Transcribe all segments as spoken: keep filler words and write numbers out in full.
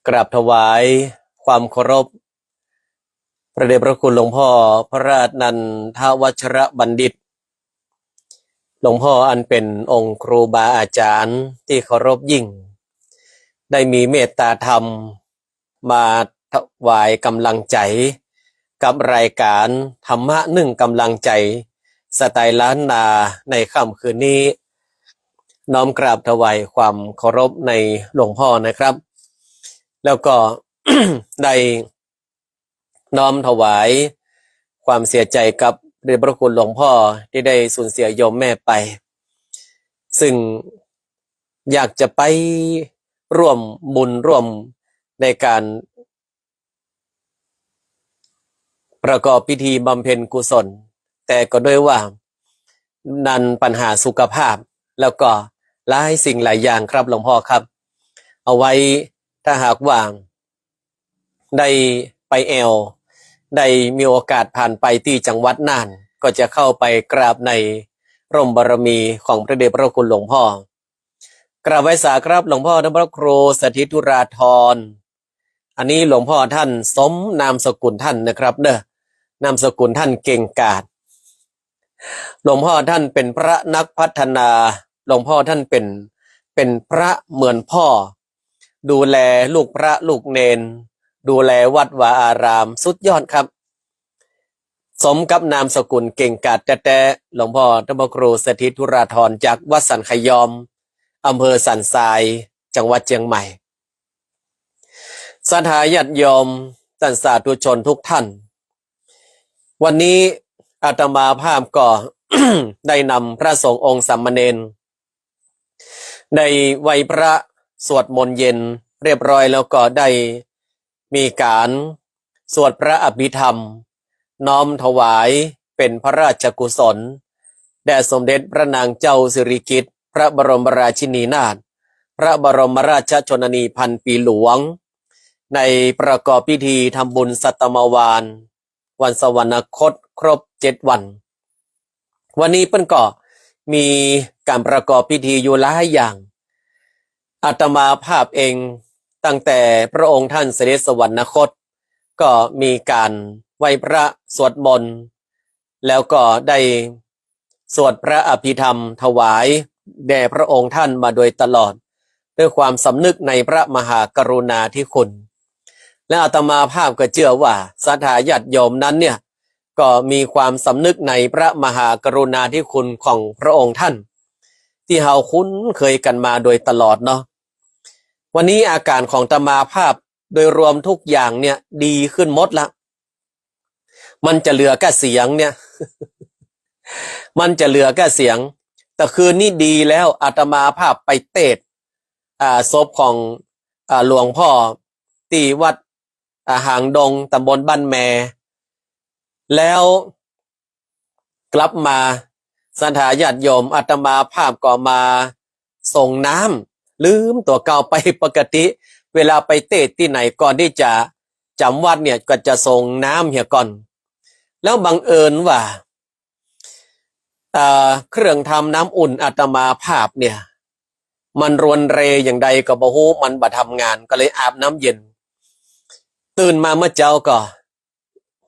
กราบถวายความเคารพ พระเดชพระคุณหลวงพ่อพระอนันทวัชรบัณฑิต หลวงพ่ออันเป็นองค์ครูบาอาจารย์ตี้เคารพยิ่ง ได้มีเมตตาธรรมมาถวายกำลังใจ๋กับรายการธรรมะนึ่งกำลังใจ๋สไตล์ล้านนาในค่ำคืนนี้ น้อมกราบถวายความเคารพในหลวงพ่อนะครับ แล้วก็ ได้น้อมถวายความเสียใจ๋กับพระเดชพระคุณหลวงพ่อตี้ได้สูญเสียโยมแม่ไป ซึ่งอยากจะไปร่วมบุญร่วมในการ ประกอบพิธีบำเพ็ญกุศล แต่ก็ด้วยว่านั้นปัญหาสุขภาพ แล้วก็หลายสิ่งหลายอย่างครับหลวงพ่อครับ เอาไว้ถ้าหากว่าได้ไปแอ่ว ได้มีโอกาสผ่านไปตี้จังหวัดน่าน ก็จะเข้าไปกราบในร่มบารมีของพระเดชพระคุณหลวงพ่อ กราบไหว้สาครับหลวงพ่อท่านพระครูสถิตธุราธร อันนี้หลวงพ่อท่านสมนามสกุลท่านนะครับเด้อ นามสกุลท่านเก่งกาจ หลวงพ่อท่านเป็นพระนักพัฒนา หลวงพ่อท่านเป็น เป็นพระเหมือนพ่อ ดูแลลูกพระลูกเณร ดูแลวัดวาอาราม สุดยอดครับ สมกับนามสกุลเก่งกาจแต๊ๆ หลวงพ่อท่านพระครูสถิตธุราธรจากวัดสันขยอม อำเภอสันทราย จังหวัดเชียงใหม่ ศรัทธาญาติโยม ท่านสาธุชนทุกท่าน วันนี้อาตมาภาพก็ ได้นำพระสงฆ์องค์สามเณร ได้ไหว้พระสวดมนต์เย็นเรียบร้อยแล้วก็ได้มีการสวดพระอภิธรรม น้อมถวายเป็นพระราชกุศล แด่สมเด็จพระนางเจ้าสิริกิติ์ พระบรมราชินีนาถ พระบรมราชชนนีพันปีหลวง ในประกอบพิธีทำบุญสัตตมวาน วันสวรรคตครบเจ็ดวัน วันนี้เปิ้นก็มีการประกอบพิธีอยู่หลายอย่าง อาตมาภาพเองตั้งแต่พระองค์ท่านเสด็จสวรรคต ก็มีการไหว้พระสวดมนต์ แล้วก็ได้สวดพระอภิธรรมถวายแด่พระองค์ท่านมาโดยตลอด ด้วยความสำนึกในพระมหากรุณาธิคุณ และอาตมาภาพก็เจื้อว่าศรัทธาญาติโยมนั้นเนี่ย ก็มีความสำนึกในพระมหากรุณาธิคุณของพระองค์ท่าน ตี้เฮาคุ้นเคยกั๋นมาโดยตลอดเนาะ วันนี้อาก๋านของอาตมาภาพโดยรวมทุกอย่างเนี่ยดีขึ้นหมดละ มันจะเหลือก้าเสียงเนี่ย มันจะเหลือก้าเสียง แต่คืนนี้ดีแล้ว อาตมาภาพไปเตศน์ อ่า ศพของ อ่า หลวงพ่อตี้วัด อ่า หางดง ตำบลบ้านแม แล้วกลับมา ศรัทธาญาติโยม อาตมาภาพก็มาส่งน้ำ ลืมตั๋วเก่าไป ปกติเวลาไปเตศน์ตี้ไหนก่อนตี้จะจ๋ำวัตรเนี่ย ก็จะส่งน้ำเหียก่อน แล้วบังเอิญว่า อ่า เครื่องทำน้ำอุ่นอาตมาภาพเนี่ย มันรวนเรอย่างใดก็บ่ฮู้ มันบ่ทำงาน ก็เลยอาบน้ำเย็น ตื่นมาเมื่อเจ๊าก็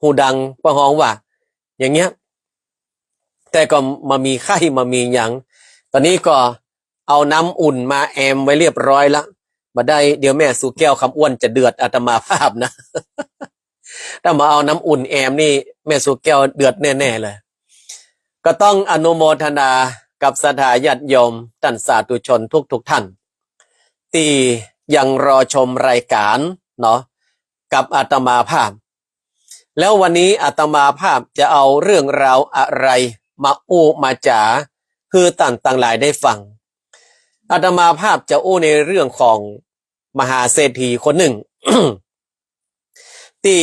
ฮูดังเปิ้นฮ้องว่า อย่างเงี้ย แต่ก็บ่มีไข้บ่มีหยัง ต๋อนนี้ก็เอาน้ำอุ่นมาแอมไว้เรียบร้อยละ บ่ได้เดี๋ยวแม่สุแก้วคำอ้วนจะเดือดอาตมาภาพนะ ถ้าบ่เอาน้ำอุ่นแอมนี่แม่สุแก้วเดือดแน่ๆ เลย ก็ต้องอนุโมทนากับศรัทธาญาติโยม ท่านสาธุชนทุกๆ ท่าน ตี้ยังรอชมรายการเนาะ กับอาตมาภาพ แล้ววันนี้อาตมาภาพจะเอาเรื่องราวอะไรมาอู้มาจ๋าหื้อต้านตังหลายได้ฟัง อาตมาภาพจะอู้ในเรื่องของมหาเศรษฐีคนนึ่ง ตี้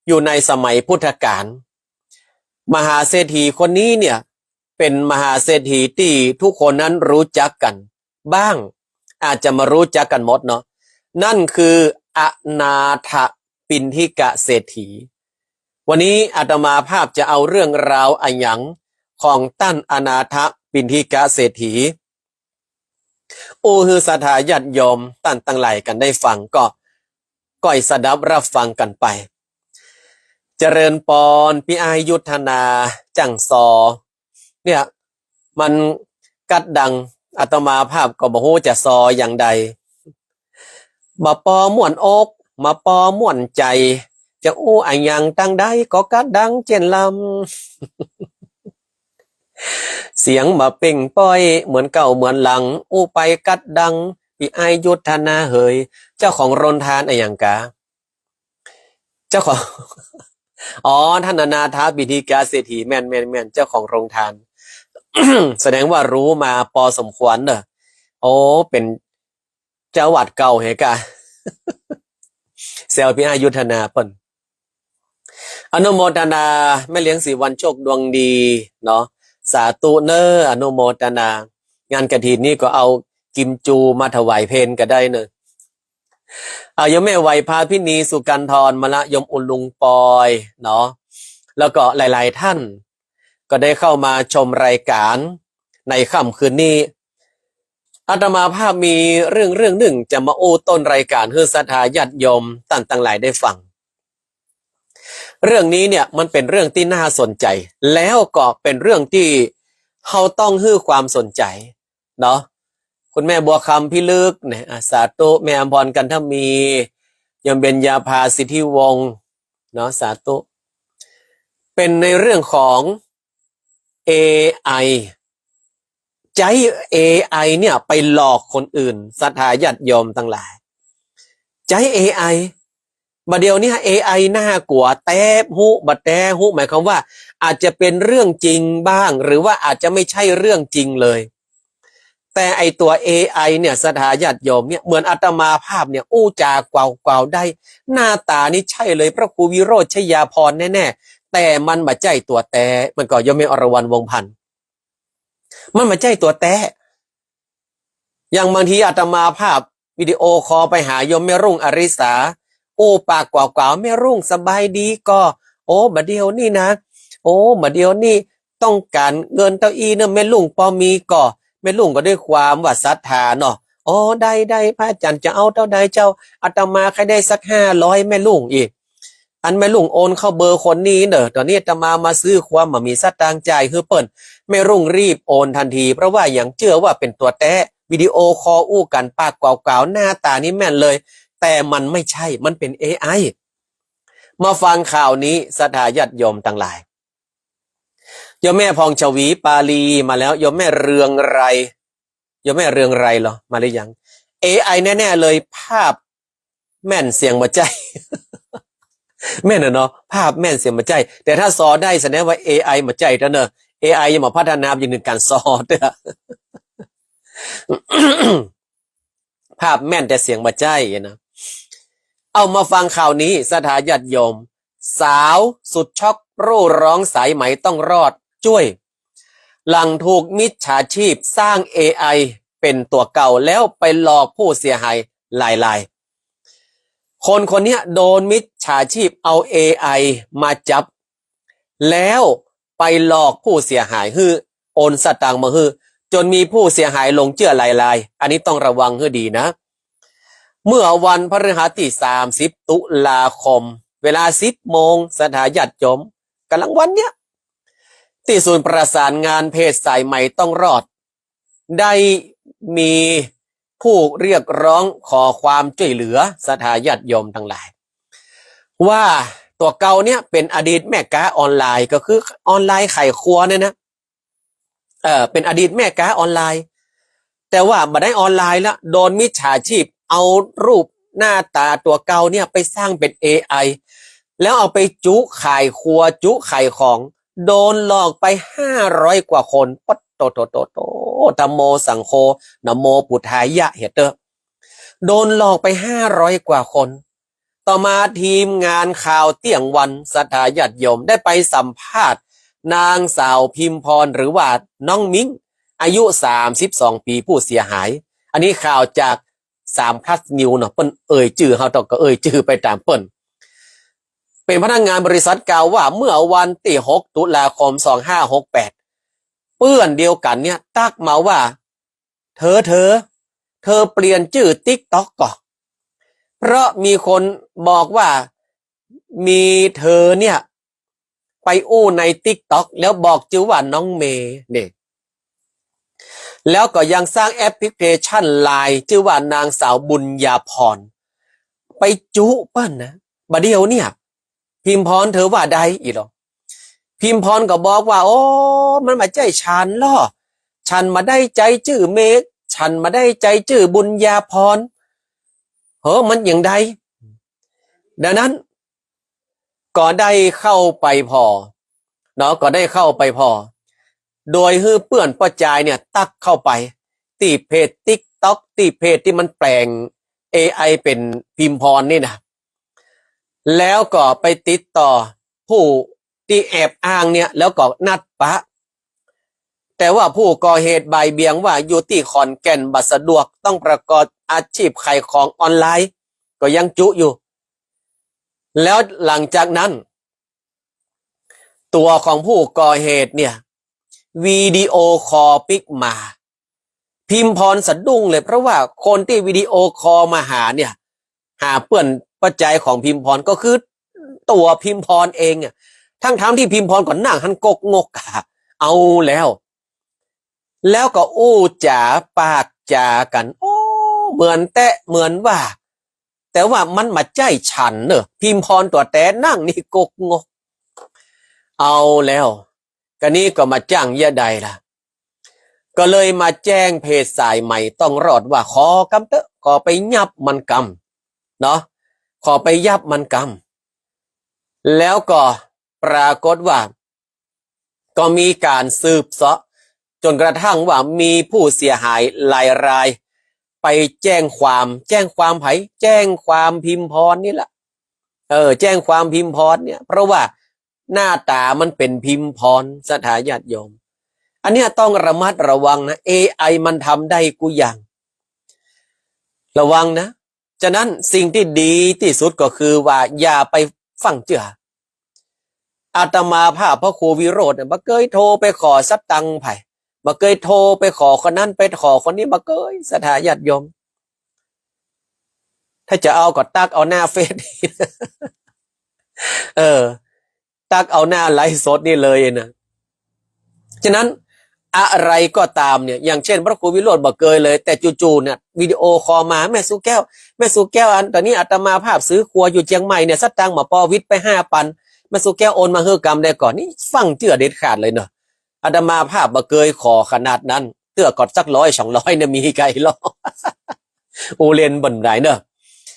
อยู่ในสมัยพุทธกาล มหาเศรษฐีคนนี้เนี่ย เป๋นมหาเศรษฐีตี้ทุกคนนั้นรู้จักกั๋นบ้าง อาจจะบ่ฮู้จักกั๋นหมดเนาะ นั่นคืออนาถปิณฑิกเศรษฐี วันนี้อาตมาภาพจะเอาเรื่องราวอะหยังของต้านอนาถปิณฑิกเศรษฐี อู้หื้อศรัทธาญาติโยมต้านตังหลายกั๋นได้ฟัง ก็ ก้อยสดับรับฟังกั๋นไป เจริญปอน ปี้อ้ายยุทธนา จ้างซอ เนี่ย มันกั๊ดดัง อาตมาภาพก็บ่ฮู้จะซออย่างใด บ่ปอม่วนอก บ่ปอม่วนใจ๋ จะอู้อะหยังตังใดก็กั๊ดดังเจ้นลำ เสียงบ่เปล่งปล้อย เหมือนเก่าเหมือนหลัง อู้ไปกั๊ดดัง ปี้อ้ายยุทธนาเหย เจ้าของโรงทานอะหยังกา เจ้าของ อ๋อ ท่านอนาถปิณฑิกะเศรษฐี แม่น แม่น แม่น เจ้าของโรงทาน แสดงว่าฮู้มาปอสมควรเน่อ โอ้ เป๋นเจ้าวัดเก่าเหกา แซวปี้อ้ายยุทธนาเปิ้น อนุโมทนา แม่เลี้ยงศรีวรรณโชคดวงดีเนาะ สาธุเน่อ อนุโมทนา งานกฐินนี่ก็เอากิมจูมาถวายเพลก็ได้เน่อ อ่า โยมแม่ไหวพาพินี สุกันทร มาละ โยมอุลุงปอยเนาะ แล้วก็หลายๆ ท่าน ก็ได้เข้ามาชมรายการในค่ำคืนนี้ อาตมาภาพมีเรื่องเรื่องหนึ่งจะมาอู้ต้นรายการหื้อศรัทธาญาติโยมต้านตังหลายได้ฟัง เรื่องนี้เนี่ยมันเป๋นเรื่องตี้น่าสนใจ๋ แล้วก็เป๋นเรื่องตี้เฮาต้องหื้อความสนใจ๋เนาะ คุณแม่บัวคำพิลึกเนี่ย อ่ะ สาธุ แม่อำพร กันทมี โยมเบญญาภา สิทธิวงศ์ เนาะ สาธุ เป๋นในเรื่องของ เอไอ ใจ๊ เอไอ เนี่ยไปหลอกคนอื่น ศรัทธาญาติโยมตังหลาย ใจ๊ เอไอ บ่าเดี่ยวนี้ เอไอ น่ากลัว แต๊ฮู้บ่แต๊ฮู้ หมายความว่าอาจจะเป๋นเรื่องจริงบ้าง หรือว่าอาจจะไม่ใช่เรื่องจริงเลย แต่ไอ้ตั๋ว เอไอ เนี่ย ศรัทธาญาติโยมเนี่ย เหมือนอาตมาภาพเนี่ย อู้จาก่าวๆ ได้ หน้าต๋านี่ใจ้เลย พระครูวิโรจน์ ชยาภรณ์ แน่ๆ แต่มันบ่ใจ้ตั๋วแต๊ มันก็ โยมแม่อรวรรณ วงศ์พันธ์ มันบ่ใจ้ตั๋วแต๊ อย่างบางทีอาตมาภาพวิดีโอคอลไปหาโยมแม่รุ่งอริสา อู้ปากกว่าวๆ แม่รุ่งสบายดีก่อ โอ้ บ่าเดี่ยวนี้นะ โอ้ บ่าเดี่ยวนี้ต้องก๋านเงินเต้าอี้เน่อ แม่รุ่งปอมีก่อ แม่รุ่งก็ด้วยความว่าศรัทธาเนาะ อ๋อ ได้ ได้ พระอาจารย์จะเอาเต้าใดเจ้า อาตมาใค่ได้สักห้าร้อย แม่รุ่งอี้ อันแม่รุ่งโอนเข้าเบอร์คนนี้เน่อ ต๋อนนี้อาตมามาซื้อความบ่มีสตางค์จ่ายหื้อเปิ้น แม่รุ่งรีบโอนทันที เพราะว่าหยัง เจื้อว่าเป๋นตั๋วแต๊ วิดีโอคอลอู้กั๋นปากกว่าวๆ หน้าต๋านี่แม่นเลย แต่มันไม่ใช่ มันเป๋น เอไอ มาฟังข่าวนี้ ศรัทธาญาติโยมตังหลาย โยมแม่พองฉวีปาลีมาแล้ว โยมแม่เรืองไกร โยมแม่เรืองไกรเหรอ มาหรือยัง เอไอ แน่ๆ เลย ภาพแม่นเสียงบ่ใจ้ แม่นน่ะเนาะ ภาพแม่นเสียงบ่ใจ้ แต่ถ้าซอได้แสดงว่า เอไอ บ่ใจ้แล้วเน่อ เอไอ ยังบ่พัฒนาไปเถิงก๋านซอเตื้อ ภาพแม่นแต่เสียงบ่ใจ้นะ เอามาฟังข่าวนี้ ศรัทธาญาติโยม สาวสุดช็อก โร่ร้องสายไหมต้องรอดจ้วย หลังถูกมิจฉาชีพสร้าง เอไอ เป๋นตั๋วเก่าแล้วไปหลอกผู้เสียหายหลายราย คนคนเนี้ยโดนมิจฉาชีพเอา เอไอ มาจับ แล้วไปหลอกผู้เสียหายหื้อโอนสตางค์มาหื้อ จ๋นมีผู้เสียหายหลงเจื้อหลายราย อันนี้ต้องระวังหื้อดีนะ เมื่อวันพฤหัสตี้สามสิบ ตุลาคม เวลาสิบโมง ศรัทธาญาติโยม ก๋ำลังวันเนี้ย ตี้ศูนย์ประสานงานเพจสายไหมต้องรอด ได้มีผู้เรียกร้องขอความจ้วยเหลือ ศรัทธาญาติโยมตังหลาย ว่าตั๋วเก่าเนี่ยเป๋นอดีตแม่ก๊าออนไลน์ ก็คือออนไลน์ขายครัวเนี่ยนะ เอ่อ เป๋นอดีตแม่ก๊าออนไลน์ แต่ว่าบ่ได้ออนไลน์ละ โดนมิจฉาชีพเอารูปหน้าต๋าตั๋วเก่าเนี่ยไปสร้างเป๋น เอไอ แล้วเอาไปจุขายครัว จุขายของ โดนหลอกไปห้าร้อยกว่าคน ปัดโตโตโตโต ธัมโมสังโฆ นะโมปุทธายะ เหียเต๊อะ โดนหลอกไปห้าร้อยกว่าคน ต่อมาทีมงานข่าวเตี้ยงวัน ศรัทธาญาติโยม ได้ไปสัมภาษณ์นางสาวพิมพร หรือว่าน้องมิ้ง อายุสามสิบสองปี ผู้เสียหาย อันนี้ข่าวจาก สามพลัสนิวเนาะ เปิ้นเอ่ยจื้อ เฮาต้องก็เอ่ยจื้อไปต๋ามเปิ้น เป๋นพนักงานบริษัท กล่าวว่าเมื่อวันตี้หก ตุลาคม สองห้าหกแปด เปื้อนเดียวกั๋นเนี่ยตั๊กมาว่า เธอ เธอ เธอเปลี่ยนจื้อติ๊กต็อกก่อ เพราะมีคนบอกว่ามีเธอเนี่ย ไปอู้ในติ๊กต็อกแล้วบอกจื้อว่าน้องเมย์นี่ แล้วก็ยังสร้างแอปพลิเคชันไลน์จื้อว่านางสาวบุญญาภรณ์ ไปจุเปิ้นนะ บ่าเดี่ยวเนี่ย พิมพรเธอว่าใดอี่หรอ พิมพรก็บอกว่า โอ้ มันบ่ใจ้ฉันลอ ฉันบ่ได้ใจ๊จื้อเมย์ ฉันบ่ได้ใจ๊จื้อบุญญาภรณ์ เฮ้อ มันอย่างใด ดังนั้น ก็ได้เข้าไปผ่อเนาะ ก็ได้เข้าไปผ่อ โดยหื้อเปื้อนป้อจายเนี่ย ตั๊กเข้าไปตี้เพจติ๊กต็อก ตี้เพจตี้มันแป๋งเอไอเป๋นพิมพรนี่นะ แล้วก็ไปติดต่อผู้ตี้แอบอ้างเนี่ย แล้วก็นัดปะ แต่ว่าผู้ก่อเหตุบ่ายเบี่ยงว่าอยู่ตี้ขอนแก่นบ่สะดวก ต้องประกอบอาชีพขายของออนไลน์ ก็ยังจุอยู่ แล้วหลังจากนั้น ตั๋วของผู้ก่อเหตุเนี่ย วิดีโอคอลปิ๊กมา พิมพรสะดุ้งเลย เพราะว่าคนตี้วิดีโอคอลมาหาเนี่ย หาเปื้อนป้อจายของพิมพรก็คือตั๋วพิมพรเองอะ ทั้งๆ ตี้พิมพรก็นั่งหั้นก๊กงกอะ เอาแล้ว แล้วก็อู้จ๋าปากจ๋ากั๋น โอ้ เหมือนแต๊เหมือนว่า แต่ว่ามันบ่ใจ้ฉันเน่อ พิมพรตั๋วแต๊นั่งนี่ก๊กงก เอาแล้ว กะนี้ก็บ่าจ้างเยียะใดละ ก็เลยมาแจ้งเพจสายไหมต้องรอดว่าขอกำเต๊อะ ขอไปยับมันกำเนาะ ขอไปยับมันกำ แล้วก็ปรากฏว่า ก็มีก๋านสืบเสาะ จ๋นกระทั่งว่ามีผู้เสียหายหลายราย ไปแจ้งความ แจ้งความใผ แจ้งความพิมพรนี่แหละ เออ แจ้งความพิมพรเนี่ย เพราะว่าหน้าต๋ามันเป๋นพิมพร ศรัทธาญาติโยม อันเนี้ยต้องระมัดระวังนะ เอไอมันทำได้กู้อย่าง ระวังนะ ฉะนั้นสิ่งตี้ดีตี้สุดก็คือว่าอย่าไปฟั่งเจื้อ อาตมาภาพพระครูวิโรจน์เนี่ย บ่เกยโทรไปขอสตังค์ใผ บ่เกยโทรไปขอคนนั้นไปขอคนนี้ บ่เกย ศรัทธาญาติโยม ถ้าจะเอาก็ตั๊กเอาหน้าเฟซ เออ ตั๊กเอาหน้าไลฟ์สดนี่เลยนะ ฉะนั้นอะไรก็ต๋ามเนี่ย อย่างเช่น พระครูวิโรจน์บ่เกยเลย แต่จู่ๆ เนี่ย วิดีโอคอลมา แม่สุแก้ว แม่สุแก้ว อันต๋อนนี้อาตมาภาพซื้อครัวอยู่เจียงใหม่เนี่ย สตังค์บ่ปอวิดไปห้าปัน แม่สุแก้วโอนมาหื้อกำใดก่อ นี่ฟั่งเจื้อเด็ดขาดเลยเนาะ อาตมาภาพบ่เกยขอขนาดนั้น เตื้อก่อสักร้อยสองร้อยเนี่ยมีใค่ลอ อู้เล่นบ่ได้เนาะ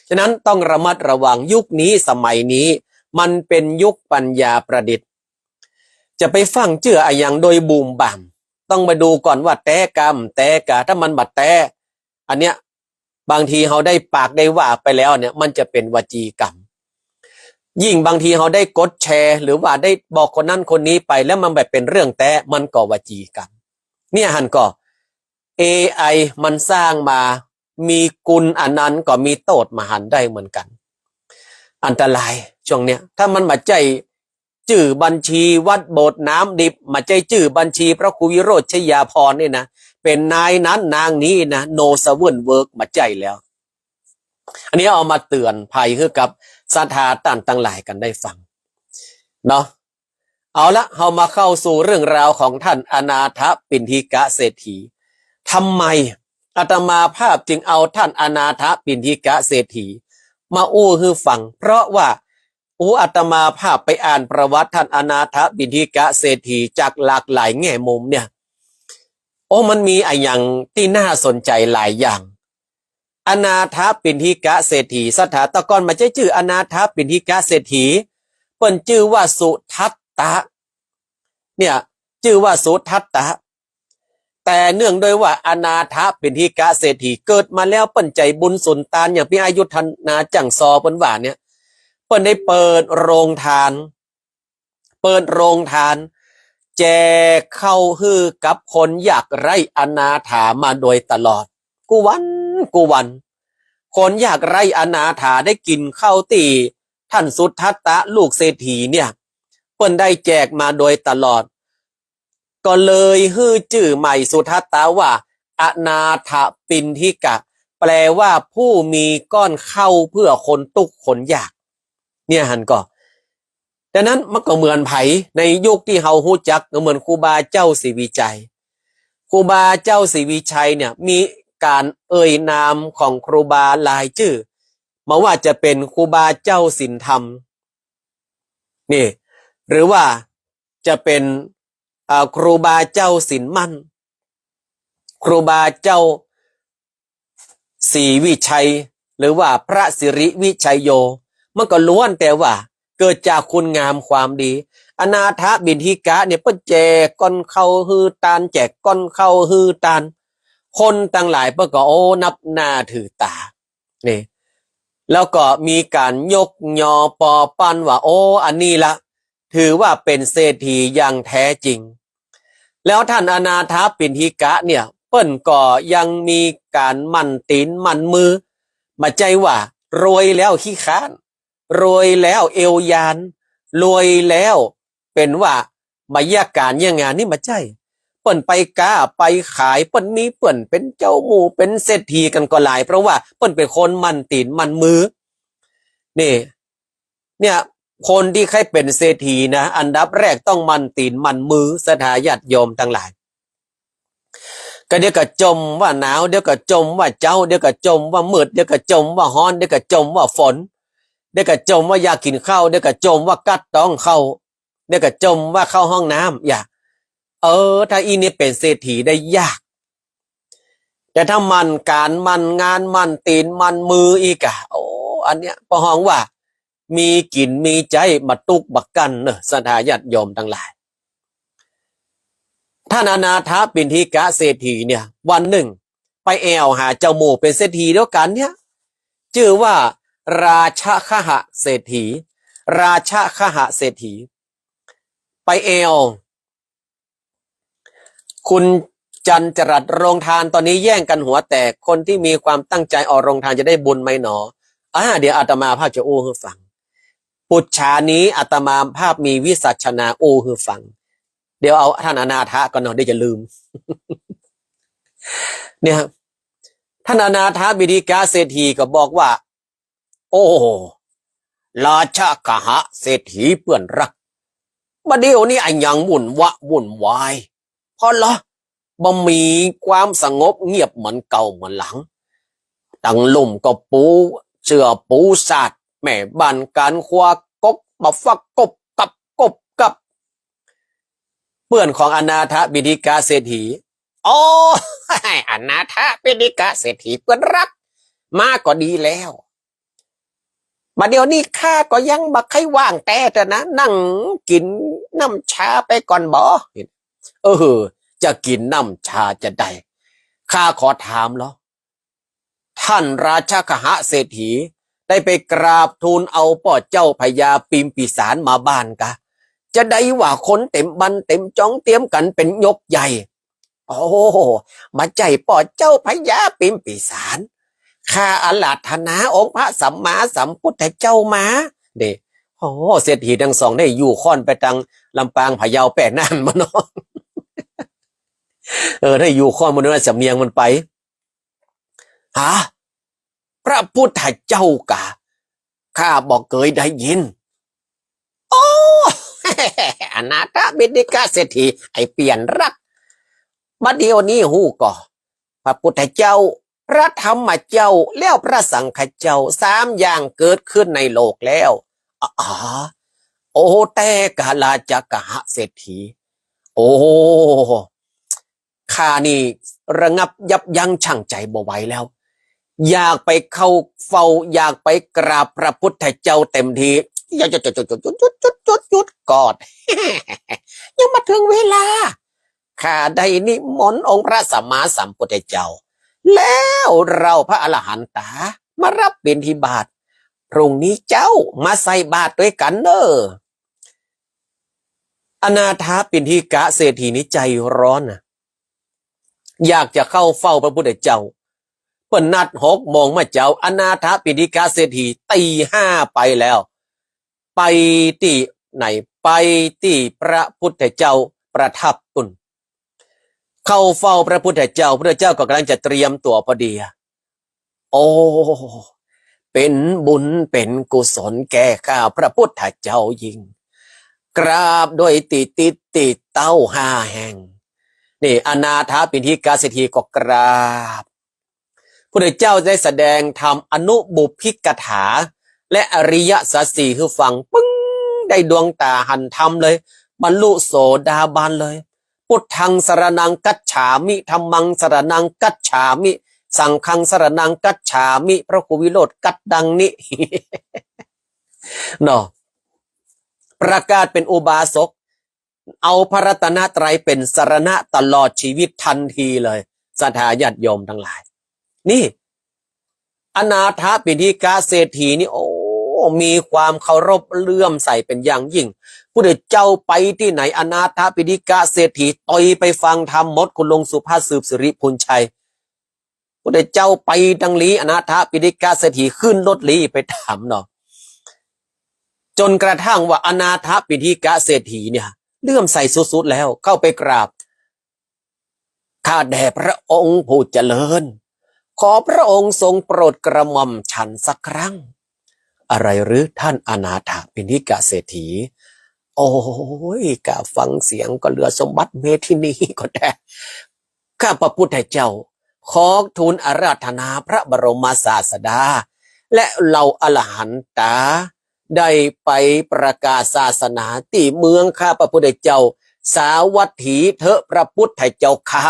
ฉะนั้นต้องระมัดระวัง ยุคนี้สมัยนี้มันเป๋นยุคปัญญาประดิษฐ์ จะไปฟั่งเจื้ออะหยังโดยบุ่มบ่าม ต้องมาดูก่อนว่าแต๊กำแต๊กา ถ้ามันบ่แต๊ อันเนี้ย บางทีเฮาได้ปากได้ว่าไปแล้วเนี่ย มันจะเป๋นวจีกรรม ยิ่งบางทีเฮาได้กดแชร์ หรือว่าได้บอกคนนั้นคนนี้ไปแล้วมันแบบเป๋นเรื่องแต๊ มันก็วจีกรรม เนี่ยหันก่อ เอไอมันสร้างมา มีกุณอันนั้นก็มีโต้ษมหันต์ได้เหมือนกั๋น อันตรายช่วงเนี้ย ถ้ามันบ่ใจ้จื้อบัญชีวัดโบสถ์น้ำดิบ บ่ใจ้จื้อบัญชีพระครูวิโรจน์ชยาภรณ์นี่นะ เป๋นนายนั้นนางนี้นะ no sovereign work บ่ใจ้แล้ว อันนี้เอามาเตือนภัยหื้อกับศรัทธาต้านตังหลายกั๋นได้ฟังเนาะ เอาละ เฮามาเข้าสู่เรื่องราวของท่านอนาถปิณฑิกะเศรษฐี ทำไมอาตมาภาพจึงเอาท่านอนาถปิณฑิกะเศรษฐีมาอู้หื้อฟัง เพราะว่า อู้ อาตมาภาพไปอ่านประวัติท่านอนาถปิณฑิกะเศรษฐีจากหลากหลายแง่มุมเนี่ย โอ้ มันมีอะหยังตี้น่าสนใจ๋หลายอย่าง อนาถปิณฑิกะเศรษฐี ศรัทธา แต่ก่อนบ่ใจ้จื้ออนาถปิณฑิกะเศรษฐี เปิ้นจื้อว่าสุทัตตะ เนี่ย จื้อว่าสุทัตตะ แต่เนื่องด้วยว่าอนาถปิณฑิกะเศรษฐีเกิดมาแล้วเปิ้นใจ๋บุญสุนตาน อย่างปี้อายุธนาจั่งซอเปิ้นว่าเนี่ย เปิ้นได้เปิดโรงทาน เปิดโรงทาน แจกข้าวหื้อกับคนยากไร้อนาถามาโดยตลอด กู้วัน กู้วัน คนยากไร้อนาถาได้กิ๋นข้าวตี้ท่านสุทัตตะลูกเศรษฐีเนี่ย เปิ้นได้แจกมาโดยตลอด ก็เลยหื้อจื้อใหม่สุทัตตะว่า อนาถปิณฑิกะ แปลว่าผู้มีก้อนข้าวเพื่อคนตุ๊กข์คนยาก เนี่ยหันก่อ ดังนั้นมันก็เหมือนใผ ในยุคตี้เฮาฮู้จักก็เหมือนครูบาเจ้าศรีวิชัย ครูบาเจ้าศรีวิชัยเนี่ยมีก๋านเอ่ยนามของครูบาหลายจื้อ บ่ว่าจะเป๋นครูบาเจ้าศีลธรรม นี่ หรือว่าจะเป๋น อ่า ครูบาเจ้าศีลมั่น ครูบาเจ้าศรีวิชัย หรือว่าพระสิริวิชัยโย มันก็ล้วนแต่ว่าเกิดจากคุณงามความดี อนาถปิณฑิกะเนี่ยเปิ้นแจกก้อนข้าวหื้อตาน แจกก้อนข้าวหื้อตาน คนตังหลายเปิ้นก็ โอ้ นับหน้าถือต๋า นี่ แล้วก็มีก๋านยกยอปอปั้นว่า โอ้ อันนี้ละ ถือว่าเป๋นเศรษฐีอย่างแท้จริง แล้วท่านอนาถปิณฑิกะเนี่ย เปิ้นก็ยังมีก๋านหมั่นตี๋นหมั่นมือ บ่ใจ้ว่ารวยแล้วขี้คร้าน รวยแล้วเอวยาน รวยแล้วเป๋นว่าบ่เยียะก๋านเยียะงาน นี่บ่ใจ้ เปิ้นไปก๊าไปขาย เปิ้นมี เปิ้นเป๋นเจ้าหมู่ เป๋นเศรษฐีกั๋นก็หลาย เพราะว่าเปิ้นเป๋นคนหมั่นตี๋นหมั่นมือ นี่ เนี่ย คนตี้ใค่เป๋นเศรษฐีนะ อันดับแรกต้องหมั่นตี๋นหมั่นมือ ศรัทธาญาติโยมตังหลาย ก็เดี๋ยวก็จ่มว่าหนาว เดี๋ยวก็จ่มว่าเจ๊า เดี๋ยวก็จ่มว่ามืด เดี๋ยวก็จ่มว่าฮ้อน เดี๋ยวก็จ่มว่าฝน เดี๋ยวก็จ่มว่าอยากกิ๋นข้าว เดี๋ยวก็จ่มว่ากั๊ดต๊องข้าว เดี๋ยวก็จ่มว่าเข้าห้องน้ำ อย่า เออ ถ้าอี้เนี่ยเป๋นเศรษฐีได้ยาก แต่ถ้าหมั่นก๋านหมั่นงานหมั่นตี๋นหมั่นมืออีกอะ โอ้ อันเนี้ยเปิ้นฮ้องว่ามีกิ๋นมีใจ๊ บ่ตุ๊กข์บ่กั้นเน่อ ศรัทธาญาติโยมตังหลาย ท่านอนาถปิณฑิกะเศรษฐีเนี่ย วันนึ่งไปแอ่วหาเจ้าหมู่เป๋นเศรษฐีเดียวกั๋นเนี่ย จื้อว่าราชคหเศรษฐี ราชคหเศรษฐี ไปแอ่ว คุณจันจรัส โรงทานตอนนี้แย่งกันหัวแตก คนที่มีความตั้งใจ๋ออกโรงทานจะได้บุญไหมหนอ อ่า เดี๋ยวอาตมาภาพจะอู้หื้อฟัง ปุจฉานี้อาตมาภาพมีวิสัชนาอู้หื้อฟัง เดี๋ยวเอาท่านอนาถะก่อนเนาะ เดี๋ยวจะลืม เนี่ย ท่านอนาถปิณฑิกะเศรษฐีก็บอกว่า โอ้ ราชคหเศรษฐีเปื้อนรัก บ่าเดี่ยวนี้อะหยังวุ่นวะวุ่นวาย เพราะเหรอ บ่มีความสงบเงียบเหมือนเก่าเหมือนหลัง ตังลุ่มก็ปูเสื่อปูสาด แม่บ้านก๋านครัวกกบ่าฟักกบกับกบกับ เปื้อนของอนาถปิณฑิกะเศรษฐี โอ้ อนาถปิณฑิกะเศรษฐีเปื้อนรัก มาก็ดีแล้ว บ่าเดี่ยวนี้ข้าก็ยังบ่ใค่ว่างแต๊เตื้อนะ นั่งกิ๋นน้ำชาไปก่อนบ่ เออ จะกิ๋นน้ำชาจะใด ข้าขอถามลอ ท่านราชคหเศรษฐีได้ไปกราบทูลเอาป้อเจ้าพญาปิมปิสารมาบ้านกา จะใดว่าคนเต็มบ้านเต็มจองเตรียมกั๋นเป๋นยกใหญ่ โอ้ บ่าใจ้ป้อเจ้าพญาปิมปิสาร ข้าอาราธนาองค์พระสัมมาสัมพุทธเจ้ามา เด้ โอ้ เศรษฐีตังสองได้อยู่ค่อนไปตังลำปาง พะเยา แป้น่านบ่เนาะ เออ ได้อยู่ค่อนบ่เนาะ สำเนียงมันไป ฮะ พระพุทธเจ้ากา ข้าบ่เกยได้ยิน โอ้ อนาถปิณฑิกะเศรษฐี ไอ้เปื้อนรัก บ่าเดี่ยวนี้ฮู้ก่อ พระพุทธเจ้า พระธรรมเจ้า แล้วพระสังฆเจ้า สามอย่างเกิดขึ้นในโลกแล้ว อ๋อ โอ้ แต๊กา ราชคหเศรษฐี โอ้ ข้านี่ระงับยับยั้งชั่งใจบ่ไหวแล้ว อยากไปเข้าเฝ้า อยากไปกราบพระพุทธเจ้าเต็มที หยุด หยุด หยุด หยุด หยุด หยุด หยุดก่อน ยังบ่เถิงเวลา ข้าได้นิมนต์องค์พระสัมมาสัมพุทธเจ้า แล้วเราพระอรหันตามารับบิณฑบาต พรุ่งนี้เจ๊ามาใส่บาตรตวยกั๋นเน่อ อนาถปิณฑิกะเศรษฐีนี่ใจ๋ฮ้อนนะ อยากจะเข้าเฝ้าพระพุทธเจ้า เปิ้นนัดหกโมงเมื่อเจ๊า อนาถปิณฑิกะเศรษฐีตี๋ห้าไปแล้ว ไปตี้ไหน ไปตี้พระพุทธเจ้าประทับปู้น เข้าเฝ้าพระพุทธเจ้า พระพุทธเจ้าก็ก่ำลังจะเตรียมตั๋วพอดีอะ โอ้ เป๋นบุญเป๋นกุศลแก่ข้าพระพุทธเจ้ายิ่ง กราบด้วยตี้ติดตี้เต๊าห้าแห่ง นี่อนาถปิณฑิกะเศรษฐีก็กราบ พุทธเจ้าได้แสดงธรรมอนุบุพพิกถา และอริยสัจสี่หื้อฟัง ปึ้ง ได้ดวงต๋าหันธรรมเลย บรรลุโสดาบันเลย พุทธังสรณังคัจฉามิ ธัมมังสรณังคัจฉามิ สังฆังสรณังคัจฉามิ พระครูวิโรจน์กัดดังนี้ เนาะ ประกาศเป๋นอุบาสก เอาพระรัตนตรัยเป๋นสรณะตลอดชีวิตทันทีเลย ศรัทธาญาติโยมตังหลาย นี่ อนาถปิณฑิกะเศรษฐีนี่ โอ้ มีความเคารพเลื่อมใสเป๋นอย่างยิ่ง พุทธเจ้าไปตี้ไหน อนาถปิณฑิกะเศรษฐีตวยไปฟังธรรมหมด คุณลุงสุภาพ สืบสิริพูนชัย พุทธเจ้าไปตังลี้ อนาถปิณฑิกะเศรษฐีขึ้นรถลี้ไปต๋ามเนาะ จ๋นกระทั่งว่าอนาถปิณฑิกะเศรษฐีเนี่ย เลื่อมใสสุดๆ แล้ว เข้าไปกราบ ข้าแต่พระองค์ผู้เจริญ ขอพระองค์ทรงโปรดกระหม่อมฉันสักครั้ง อะไรหรือท่านอนาถปิณฑิกะเศรษฐี โอ้ย กาฟังเสียงก็เหลือสมบัติเมธินีก็แต๊ ข้าพระพุทธเจ้า ขอทูลอาราธนาพระบรมศาสดา และเหล่าอรหันตา ได้ไปประกาศศาสนาตี้เมืองข้าพระพุทธเจ้า สาวัตถีเต๊อะพระพุทธเจ้าข้า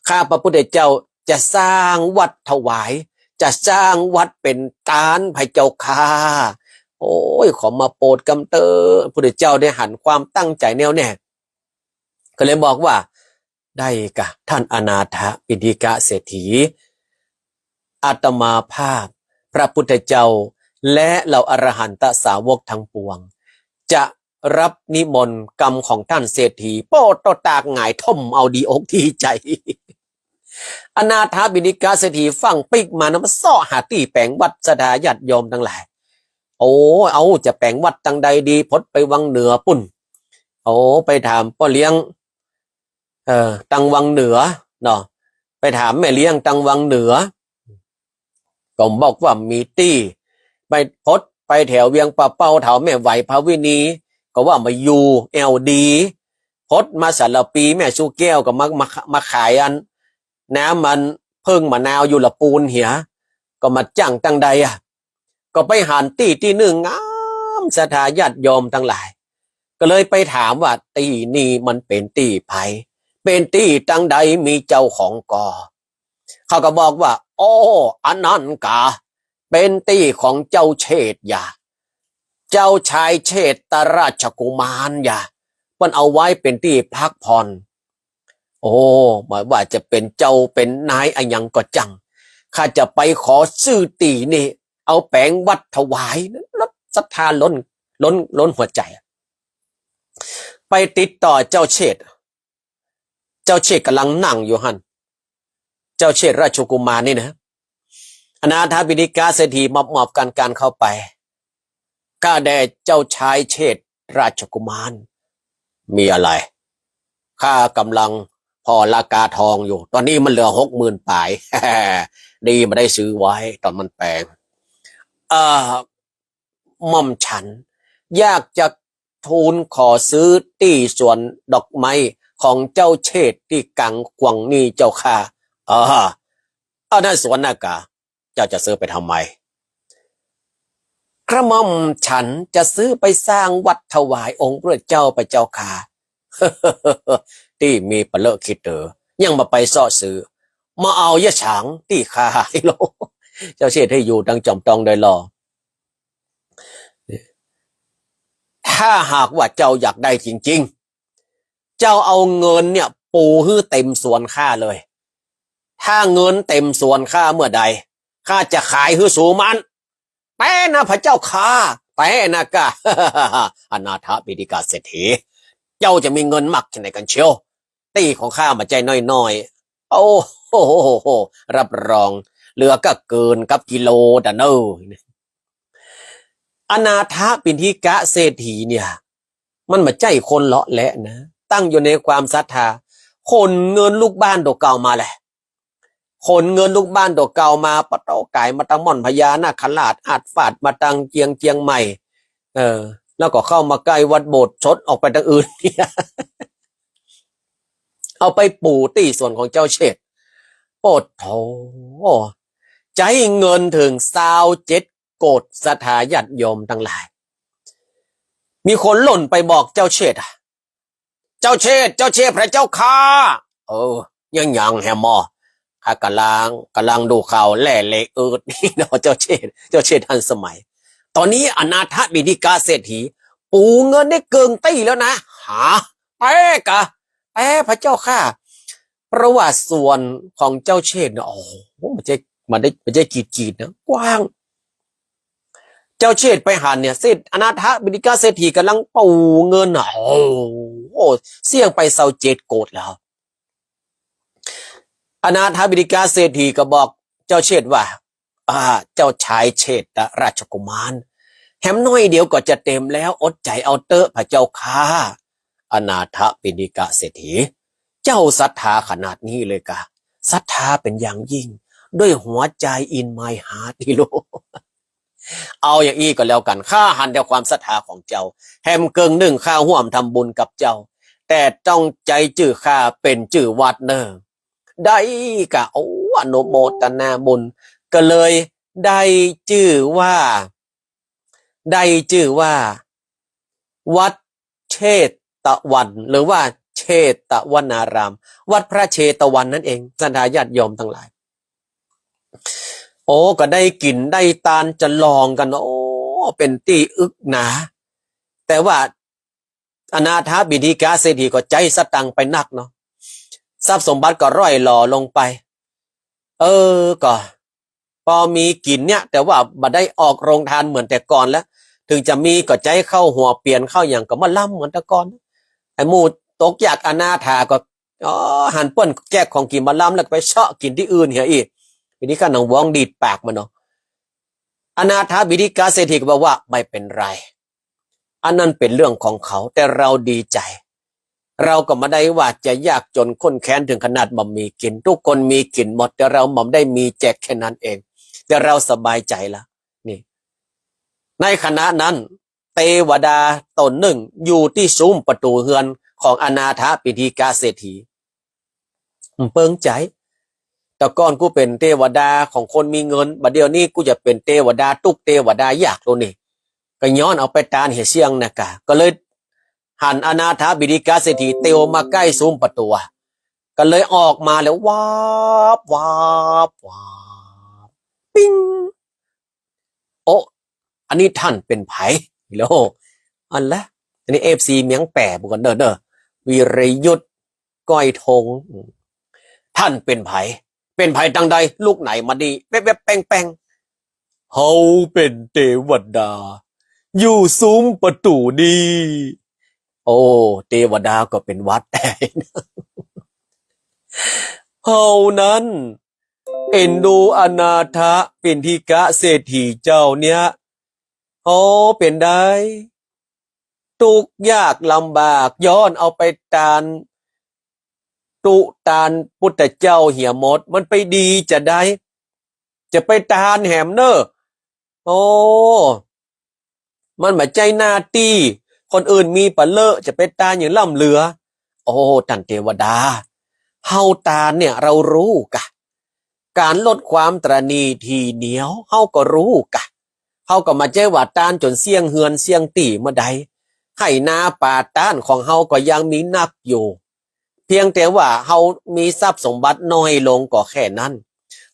ข้าพระพุทธเจ้าจะสร้างวัดถวาย จะสร้างวัดเป๋นตานพระเจ้าข้า โอ้ย ขอมาโปรดกำเต๊อะ พุทธเจ้าได้หันความตั้งใจ๋แน่วแน่ ก็เลยบอกว่า ได้กาท่านอนาถปิณฑิกะเศรษฐี อาตมาภาพ พระพุทธเจ้า และเหล่าอรหันตสาวกทั้งปวง จะรับนิมนต์กรรมของท่านเศรษฐี โป๊ะโต๊ะตากหงายถ้มเอาดีอกดีใจ๋ อนาถปิณฑิกะเศรษฐีฟั่งปิ๊กมานะ มาเซาะหาตี้แป๋งวัด ศรัทธาญาติโยมตังหลาย โอ้ เอาจะแป๋งวัดตังใดดี พดไปวังเหนือปุ้น โอ้ ไปถามป้อเลี้ยง เอ่อ ตังวังเหนือเนาะ ไปถามแม่เลี้ยงตังวังเหนือ ก็บอกว่ามีตี้ ไปพดไปแถวเวียงป่าเป้า แถวแม่ไหวพาวินี ก็ว่ามาอยู่แอวดี พดมาสารภี แม่ชูแก้วก็มา มา มาขายอัน น้ำมันเผิ้งมะนาวอยู่ละปูนเหีย ก็มาจั้งตังใดอะ ก็ไปหันตี้ตี้นึ่งงาม ศรัทธาญาติโยมตังหลาย ก็เลยไปถามว่าตี้นี่มันเป๋นตี้ใผ เป๋นตี้ตังใด มีเจ้าของก่อ เขาก็บอกว่า อ้อ อันนั้นกา เป๋นตี้ของเจ้าเชษฐ์ยา เจ้าชายเชษฐราชกุมารยา เปิ้นเอาไว้เป๋นตี้พักผ่อน โอ้ บ่ว่าจะเป๋นเจ้าเป๋นนายอะหยังก็จั้ง ข้าจะไปขอซื้อตี้นี่ เอาแป๋งวัดถวาย ศรัทธาล้น ล้น ล้นหัวใจ๋ ไปติดต่อเจ้าเชษฐ เจ้าเชษฐก๋ำลังนั่งอยู่หั้น เจ้าเชษฐราชกุมารนี่นะ อนาถปิณฑิกะเศรษฐีมอบ มอบการ การเข้าไป ข้าแต่เจ้าชายเชษฐราชกุมาร มีอะไร ข้าก๋ำลังผ่อราคาทองอยู่ ต๋อนนี้มันเหลือหกหมื่นป๋าย ดีบ่ได้ซื้อไว้ต๋อนมันแปง เอ่อ หม่อมฉันอยากจะทูลขอซื้อตี้สวนดอกไม้ของเจ้าเชษฐตี้กังขวางนี่เจ้าข้า เออ อันนั้นสวนนากา เจ้าจะซื้อไปทำไม กระหม่อมฉันจะซื้อไปสร้างวัดถวายองค์พระเจ้าพระเจ้าข้า ตี้มีปะเลอะขี้เต๋อ ยังบ่ไปเซาะซื้อ มาเอาเยียะฉางตี้ข้า เจ้าเชษฐหื้ออยู่ตังจ่อมตองโดยลอ ถ้าหากว่าเจ้าอยากได้จริงๆ เจ้าเอาเงินเนี่ยปูหื้อเต๋มสวนข้าเลย ถ้าเงินเต๋มสวนข้าเมื่อใด ข้าจะขายหื้อสูมัน แต๊นะพระเจ้าข้า แต๊นะกา อนาถปิณฑิกะเศรษฐี เจ้าจะมีเงินมากแค่ไหนกั๋นเชียว ตี้ของข้าบ่ใจ้น้อยๆ โอ้โห รับรอง เหลือก้าเกินกับกิโลดะเน่อ อนาถปิณฑิกะเศรษฐีเนี่ย มันบ่ใจ้คนเลาะแหละนะ ตั้งอยู่ในความศรัทธา ขนเงินลูกบ้านตั๋วเก่ามาแหละ ขนเงินลูกบ้านตั๋วเก่ามา ปะโต๊ะก๋ายมาตังม่อนพญานาคราช อาดฟาดมาตังเจียง เจียงใหม่ เออ แล้วก็เข้ามาใก้วัดโบสถ์ ชดออกไปตังอื่นเนี่ย เอาไปปู๋ตี้สวนของเจ้าเชษฐ์ โอ้โธ่ ใจ๊เงินเถิงซาวเจ็ดโกฏ ศรัทธาญาติโยมตังหลาย มีคนล่นไปบอกเจ้าเชษฐ์อะ เจ้าเชษฐ์ เจ้าเชษฐ์ พระเจ้าข้า เออ ยัง ยังแหมอ ข้าก่ำลัง ก่ำลังดูข่าวแหล่เลอะอืดนี่เนาะ เจ้าเชษฐ์ เจ้าเชษฐ์ทันสมัย ต๋อนนี้อนาถปิณฑิกะเศรษฐี ปู๋เงินได้เกิ่งตี้แล้วนะ หา แต๊กะ แต๊ พระเจ้าข้า เพราะว่าสวนของเจ้าเชษฐ์เนี่ย โอ้โห บ่ใจ้ บ่ได้ บ่ใจ้กีดๆ นะ กว้าง เจ้าเชษฐ์ไปหันเนี่ย เศรษฐ อนาถปิณฑิกะเศรษฐีก่ำลังปู๋เงินน่ะ โอ้โห เสี้ยงไปซาวเจ็ดโกฏแล้ว อนาถปิณฑิกะเศรษฐีก็บอกเจ้าเชษฐ์ว่า อ่า เจ้าชายเชษฐราชกุมาร แหมหน้อยเดียวก็จะเต็มแล้ว อดใจ๋เอาเต๊อะ พระเจ้าข้า อนาถปิณฑิกะเศรษฐี เจ้าศรัทธาขนาดนี้เลยกา ศรัทธาเป๋นอย่างยิ่ง ด้วยหัวใจ๋ in my heart นี่ลูก เอาอย่างอี้ก็แล้วกั๋น ข้าหันแต่ความศรัทธาของเจ้า แหมเกิ่งนึ่งข้าฮ่วมทำบุญกับเจ้า แต่ต้องใจ๊จื้อข้าเป๋นจื้อวัดเน่อ ได้กา โอ้ อนุโมทนาบุญ ก็เลยได้จื้อว่า ได้จื้อว่า วัดเชตวัน หรือว่าเชตวนาราม วัดพระเชตวันนั้นเอง ศรัทธาญาติโยมตังหลาย โอ้ ก็ได้กิ๋นได้ตานจะลองกั๋น โอ้ เป๋นตี้อึกหนา แต่ว่า อนาถปิณฑิกะเศรษฐีก็ใจ๊สตางค์ไปนักเนาะ ทรัพย์สมบัติก็ร่อยหรอลงไป เออ ก็ ปอมีกิ๋นเนี่ย แต่ว่าบ่ได้ออกโฮงตานเหมือนแต่ก่อนแล้ว เถิงจะมีก็ใจ๊ข้าวหัวเปียนข้าวหยังก็บ่ล้ำเหมือนแต่ก่อน ไอ้หมู่ตกยากอนาถาก็ อ๋อ หันเปิ้นแจกของกิ๋นบ่ล้ำแล้วก็ไปเซาะกิ๋นตี้อื่นเหียอี้ ทีนี้ก็หนังว้องดีดปากมันเนาะ อนาถปิณฑิกะเศรษฐีก็บอกว่า ไม่เป็นไร อันนั้นเป๋นเรื่องของเขา แต่เราดีใจ๋ เราก็บ่ได้ว่าจะยากจนข้นแค้นเถิงขนาดบ่มีกิ๋น ทุกคนมีกิ๋นหมด แต่เราบ่ได้มีแจกแค่นั้นเอง แต่เราสบายใจ๋ละ นี่ ในขณะนั้น เตวดาต๋นนึ่งอยู่ตี้ซูมประตู๋เฮือนของอนาถปิณฑิกะเศรษฐี เปิ้งใจ๋ แต่ก่อนกูเป๋นเตวดาของคนมีเงิน บ่าเดี่ยวนี้กูจะเป๋นเตวดาตุ๊กข์เตวดายากแล้วนี่ ก็ย้อนเอาไปตานเหียเสี้ยงนะกา ก็เลยหันอนาถปิณฑิกะเศรษฐีเตียวมาใก้ซูมประตู๋ ก็เลยออกมาแล้ว วาบ วาบ วาบ ปิ๊ง โอ้ อันนี้ท่านเป๋นใผ แล้ว อันละ อันนี้เอฟซีเมียงแป่บุกันเน่อ เน่อ วีรยุทธ ก้อยธง ท่านเป๋นใผ เป๋นใผตางใด ลุคไหนมาดี แวบๆ แป้งๆ เฮาเป๋นเตวดา อยู่ซูมประตู๋นี้ โอ้ เตวดาก็เป๋นหวัด เฮานั้น เอ็นดูอนาถปิณฑิกะเศรษฐีเจ้าเนี่ย โอ้ เป๋นใด ตุ๊กข์ยากลำบาก ย้อนเอาไปตานตุ๊ตานปุทธเจ้าเหียหมด มันไปดีจะใด จะไปตานแหมเน่อ โอ้ มันบ่ใจ้หน้าตี้ คนอื่นมีปะเลอะ จะไปตานอย่างล้ำเหลือ โอ้ ท่านเตวดา เฮาตานเนี่ย เฮาฮู้กา ก๋านลดความตระหนี่ถี่เหนียว เฮาก็ฮู้กา เฮาก็บ่ใจ้ว่าตานจ๋นเสี้ยงเฮือนเสี้ยงตี้เมื่อใด ไฮ่นาป่าต้านของเฮาก็ยังมีนักอยู่ เพียงแต่ว่าเฮามีทรัพย์สมบัติน้อยลงก็แค่นั้น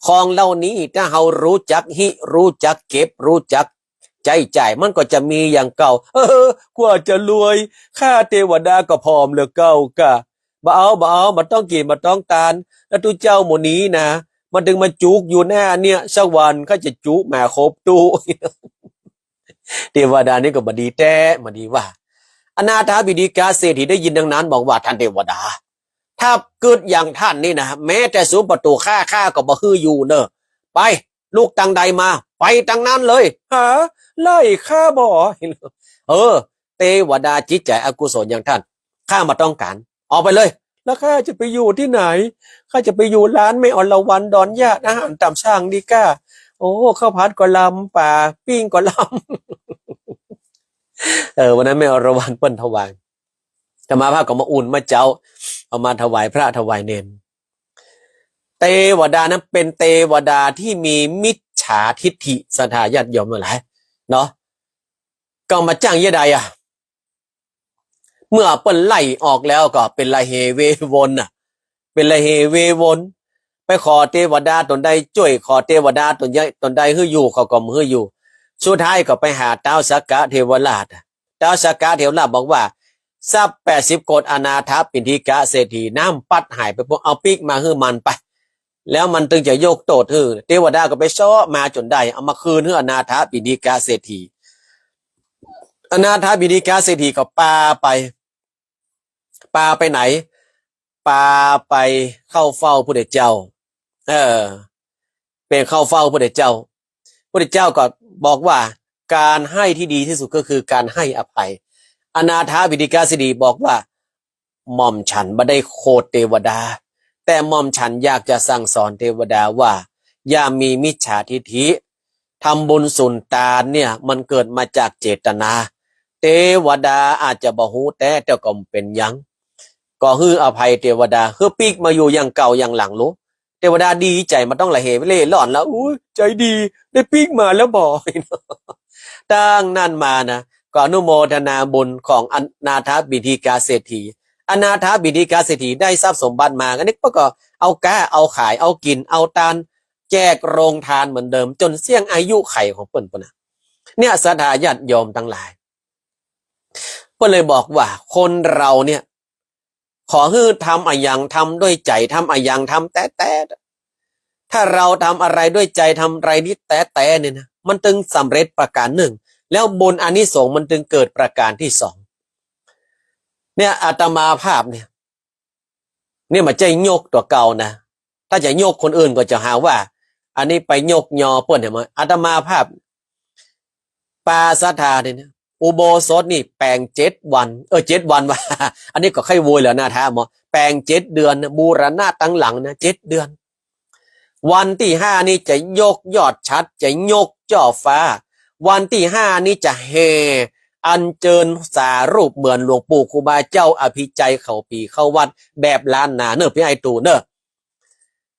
ของเหล่านี้ถ้าเฮาฮู้จักฮิ ฮู้จักเก็บ ฮู้จักใจ๊จ่าย มันก็จะมีอย่างเก่า เออ กว่าจะรวย ข้าเตวดาก็ผอมเหลือเก่ากา บ่เอา บ่เอา บ่ต้องกิ๋น บ่ต้องตาน แล้วตุ๊เจ้าหมู่นี้นะ มันเถิงมาจุกอยู่หน้าเนี่ย สักวันข้าจะจุหมาครบตุ๊ เตวดานี่ก็บ่ดีแต๊ บ่ดีว่า อนาถปิณฑิกะเศรษฐีได้ยินดังนั้นบอกว่า ท่านเตวดา ถ้ากึ๊ดอย่างท่านนี่นะ แม้แต่ซูมประตู๋ข้า ข้าก็บ่หื้ออยู่เน่อ ไป ลุกตางใดมา ไปตางนั้นเลย หา ไล่ข้าบ่ เออ เตวดาจิตใจ๋อกุศลอย่างท่าน ข้าบ่ต้องก๋าน ออกไปเลย แล้วข้าจะไปอยู่ตี้ไหน ข้าจะไปอยู่ร้านแม่อรวรรณดอนญาติ อาหารต๋ามสั่งดีกว่า โอ้ ข้าวผัดก็ลำ ป๋าปิ้งก็ลำ เออ วันนั้นแม่อรวรรณเปิ้นถวาย อาตมาภาพก็มาอุ่นมาเจ๊า เอามาถวายพระถวายเณร เตวดานั้นเป๋นเตวดาตี้มีมิจฉาทิฏฐิ ศรัทธาญาติโยมตังหลายเนาะ ก็มาจ้างเยียะใดอะ เมื่อเปิ้นไล่ออกแล้วก็เป๋นละเหววนน่ะ เป๋นละเหววน ไปขอเตวดาต๋นใดจ้วย ขอเตวดาต๋นใด ต๋นใดหื้ออยู่ เขาก็บ่หื้ออยู่ สุดท้ายก็ไปหาท้าวสักกะเทวราช ท้าวสักกะเทวราชบอกว่า ทรัพย์แปดสิบโกฏ อนาถปิณฑิกะเศรษฐี น้ำปั๊ดหายไปปุ๊บ เอาปิ๊กมาหื้อมันไป แล้วมันตึงจะยกโต้ษหื้อ เตวดาก็ไปเซาะมาจ๋นได้ เอามาคืนหื้ออนาถปิณฑิกะเศรษฐี อนาถปิณฑิกะเศรษฐีก็ปาไป ปาไปไหน ปาไปเข้าเฝ้าพุทธเจ้า เออ ไปเข้าเฝ้าพุทธเจ้า พุทธเจ้าก็บอกว่า ก๋านให้ตี้ดีตี้สุดก็คือก๋านให้อภัย อนาถปิณฑิกะเศรษฐีบอกว่า หม่อมฉันบ่ได้โขดเตวดา แต่หม่อมฉันอยากจะสั่งสอนเตวดาว่า อย่ามีมิจฉาทิฏฐิ ทำบุญสุนตานเนี่ยมันเกิดมาจากเจตนา เตวดาอาจจะบ่ฮู้แต๊ แต่ก็บ่เป๋นหยัง ก็หื้ออภัยเตวดา หื้อปิ๊กมาอยู่อย่างเก่าอย่างหลังลูก เตวดาดีใจ๋ บ่ต้องละเหวเล่ร่อนแล้ว อุ๊ย ใจ๋ดี ได้ปิ๊กมาแล้วบ่ ตั้งนั้นมานะ ก็อนุโมทนาบุญของอนาถปิณฑิกะเศรษฐี อนาถปิณฑิกะเศรษฐีได้ทรัพย์สมบัติมา อันนี้ก็เอาก๊า เอาขาย เอากิ๋น เอาตาน แจกโรงตานเหมือนเดิม จ๋นเสี้ยงอายุขัยของเปิ้นปู้นน่ะ เนี่ย ศรัทธาญาติโยมตังหลาย เปิ้นเลยบอกว่าคนเราเนี่ย ขอหื้อทำอะหยังทำด้วยใจ๋ ทำอะหยังทำแต๊ๆ ถ้าเฮาทำอะไรด้วยใจ๋ ทำอะไรนิดแต๊ๆ เนี่ยนะ มันตึงสำเร็จประก๋านนึ่ง แล้วบุญอานิสงส์มันตึงเกิดประก๋านตี้สอง เนี่ย อาตมาภาพเนี่ย เนี่ยบ่ใจ้ยกตั๋วเก่านะ ถ้าจะยกคนอื่นก็จะหาว่า อันนี้ไปยกยอเปิ้น หันก่อ อาตมาภาพ ปาศรัทธาเนี่ยนะ อุโบสถนี่แป๋งเจ็ดวัน เออ เจ็ดวันว่า อันนี้ก็ใค่โวยแล้วนะ ถ้าหมอ แป๋งเจ็ดเดือนนะ บูรณะตังหลังนะ เจ็ดเดือน วันตี้ห้านี่จะยกยอดฉัตร จะยกจ้อฟ้า วันตี้ห้านี่จะแห่อัญเจิญสารูปเหมือนหลวงปู่ครูบาเจ้าอภิชัยเขาปี๋เข้าวัดแบบล้านนาเน่อ ปี้ใหญ่ตู่เน่อ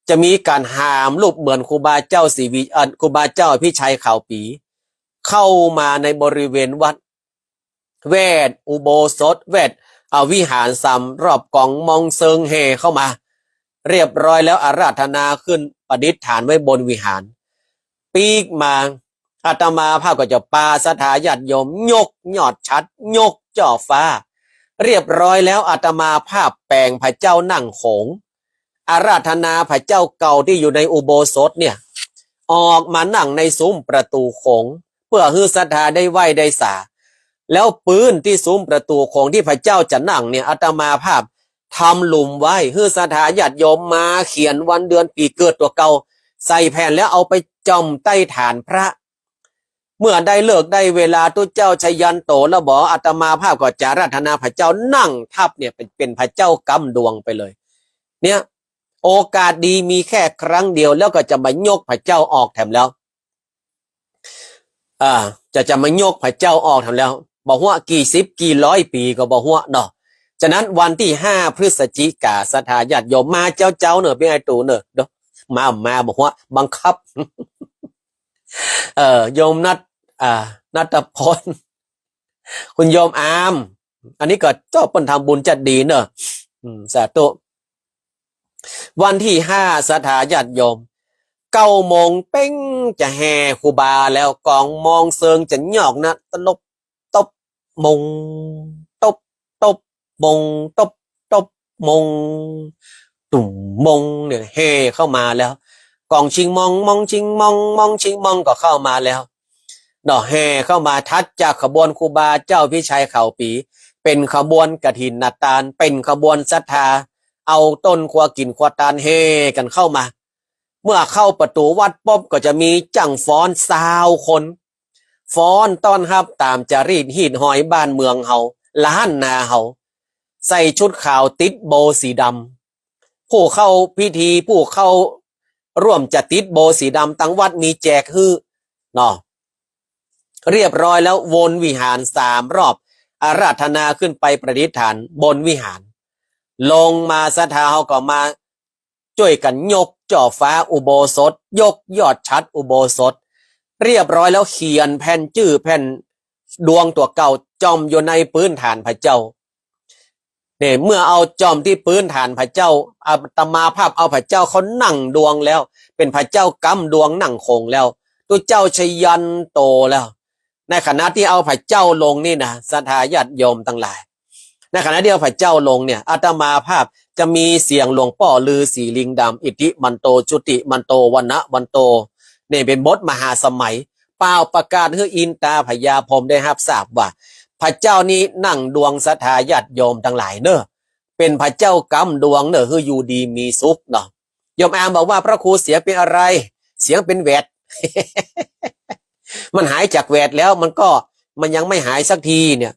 จะมีก๋านหามรูปเหมือนครูบาเจ้าศรีวิ เอ่อ ครูบาเจ้าอภิชัยเขาปี๋ เข้ามาในบริเวณวัด แวดอุโบสถ แวด เอ่อ วิหารสามรอบ ก๋องมองเซิงแห่เข้ามา เรียบร้อยแล้วอาราธนาขึ้นประดิษฐานไว้บนวิหาร ปิ๊กมา อาตมาภาพก็จะปาศรัทธาญาติโยมยกยอดฉัตร ยกจ้อฟ้า เรียบร้อยแล้วอาตมาภาพแป๋งผาเจ้านั่งโขง อาราธนาผาเจ้าเก่าตี้อยู่ในอุโบสถเนี่ย ออกมานั่งในซุ้มประตู๋โขง เปื้อหื้อศรัทธาได้ไหว้ได้สา แล้วปื๊นตี้ซุ้มประตู๋โขงตี้ผาเจ้าจะนั่งเนี่ย อาตมาภาพทำหลุมไว้ หื้อศรัทธาญาติโยมมาเขียนวันเดือนปี๋เกิดตั๋วเก่า ใส่แผ่นแล้วเอาไปจ่อมใต้ฐานพระ เมื่อได้ฤกษ์ได้เวลาตุ๊เจ้าชยันโตแล้วบ่ อาตมาภาพก็จะอาราธนาผาเจ้านั่งทับเนี่ย เป๋น เป๋นผาเจ้าก้ำดวงไปเลย เนี่ย โอกาสดีมีแค่ครั้งเดียว แล้วก็จะมายกผาเจ้าออกแถมแล้ว อ่า จะ จะมายกผาเจ้าออกแถมแล้ว บ่ฮั้วกี่สิบกี่ร้อยปี๋ก็บ่ฮั้วเนาะ ฉะนั้นวันตี้ห้าพฤศจิกา ศรัทธาญาติโยมมาเจ๊าๆ เน่อ ปี้ใหญ่ตู่เน่อ เด้อ มา มาบ่ฮั้ว บังคับ เอ่อ โยมนัท อ่า ณัฐพล คุณโยมอาม อันนี้ก็เจ้าเปิ้นทำบุญจัดดีเน่อ อืม สาธุ วันตี้ห้าศรัทธาญาติโยม เก้าโมงเป๊งจะแห่ครูบาแล้ว ก๋องมองเซิงจะยอกนะ ตลบ ตบ มง ตบ ตบ มง ตบ ตบ มง ตุ้มมงเนี่ยแห่เข้ามาแล้ว ก๋องชิงมอง มองชิงมอง มองชิงมองก็เข้ามาแล้ว เนาะ แห่เข้ามา ถัดจากขบวนครูบาเจ้าอภิชัยเขาปี๋ เป๋นขบวนกฐินตาน เป๋นขบวนศรัทธา เอาต้นครัวกิ๋นครัวตานแห่กั๋นเข้ามา เมื่อเข้าประตู๋วัดปุ๊บก็จะมีจ้างฟ้อนซาวคน ฟ้อนต้อนฮับต๋ามจารีตฮีตฮอยบ้านเมืองเฮา ล้านนาเฮา ใส่ชุดขาวติดโบว์สีดำ ผู้เข้าพิธี ผู้เข้าร่วมจะติดโบว์สีดำ ตังวัดมีแจกหื้อเนาะ เรียบร้อยแล้ววนวิหารสามรอบ อาราธนาขึ้นไปประดิษฐานบนวิหาร ลงมาศรัทธาเฮาก็มาจ้วยกั๋นยกจ้อฟ้าอุโบสถ ยกยอดฉัตรอุโบสถ เรียบร้อยแล้วเขียนแผ่นจื้อแผ่นดวงตั๋วเก่าจ่อมอยู่ในปื๊นฐานผะเจ้า เนี่ย เมื่อเอาจ่อมตี้ปื๊นฐานผะเจ้า อาตมาภาพเอาผะเจ้าเข้านั่งดวงแล้ว เป๋นผะเจ้าก๋ำดวงนั่งคงแล้ว ตุ๊เจ้าชยันโตแล้ว ในขณะตี้เอาผะเจ้าลงนี่นะ ศรัทธาญาติโยมตังหลาย ในขณะตี้เอาผะเจ้าลงเนี่ย อาตมาภาพจะมีเสียงหลวงป้อฤๅษีลิงดำ อิทธิมันโต จุติมันโต วนะมันโต เนี่ยเป๋นบทมหาสมัย เป่าประกาศหื้ออินตาพญาพรหมได้ฮับทราบว่า ผะเจ้านี้นั่งดวง ศรัทธาญาติโยมตังหลายเน่อ เป๋นผะเจ้าก๋ำดวงเน่อ หื้ออยู่ดีมีสุขเนาะ โยมอามบอกว่า พระครูเสียงเป็นอะไร เสียงเป็นแหวด มันหายจากแหวดแล้ว มันก็ มันยังไม่หายสักทีเนี่ย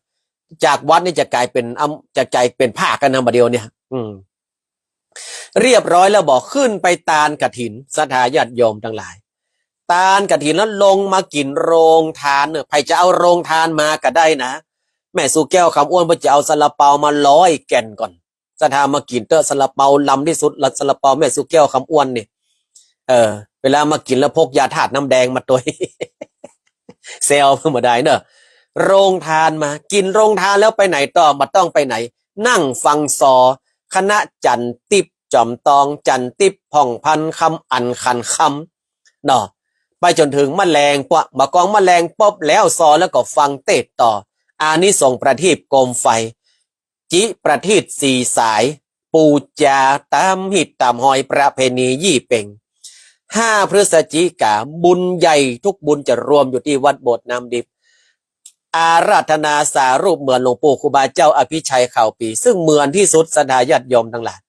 จากวัดนี่จะก๋ายเป๋นอำ จะก๋ายเป๋นพระกั๋นนะบ่าเดี่ยวเนี่ย อืม เรียบร้อยแล้วบอกขึ้นไปตานกฐิน ศรัทธาญาติโยมตังหลาย ตานกฐินแล้วลงมากิ๋นโรงทานเน่อ ใผจะเอาโรงทานมาก็ได้นะ แม่สุแก้วคำอ้วนเปิ้นจะเอาซาลาเปามาร้อยแก่นก่อน ศรัทธามากิ๋นเต๊อะ ซาลาเปาลำตี้สุดละ ซาลาเปาแม่สุแก้วคำอ้วนนี่ เออ เวลามากิ๋นแล้วพกยาธาตุน้ำแดงมาตวย แซวเปิ้นบ่ได้เน่อ โรงทานมา กิ๋นโรงทานแล้วไปไหนต่อ บ่ต้องไปไหน นั่งฟังซอ คณะจันทร์ติ๊บ จ๋อมตอง จันทร์ติ๊บ ผ่องพัน คำอั๋น ขันคำ เนาะ ไปจ๋นเถิงมะแลงปะ บ่ากองมะแลงปบแล้วซอแล้วก็ฟังเตสน์ต่อ อานิสงส์ประทีปโกมไฟ จิประทีปสี่สาย ปู๋จาต๋ามฮิตต๋ามฮอยประเพณียี่เป็ง ห้าพฤศจิกา บุญใหญ่ทุกบุญจะรวมอยู่ตี้วัดโบสถ์น้ำดิบ อาราธนาสารูปเหมือนหลวงปู่ครูบาเจ้าอภิชัยข่าวปี ซึ่งเหมือนตี้สุด ศรัทธาญาติโยมตังหลาย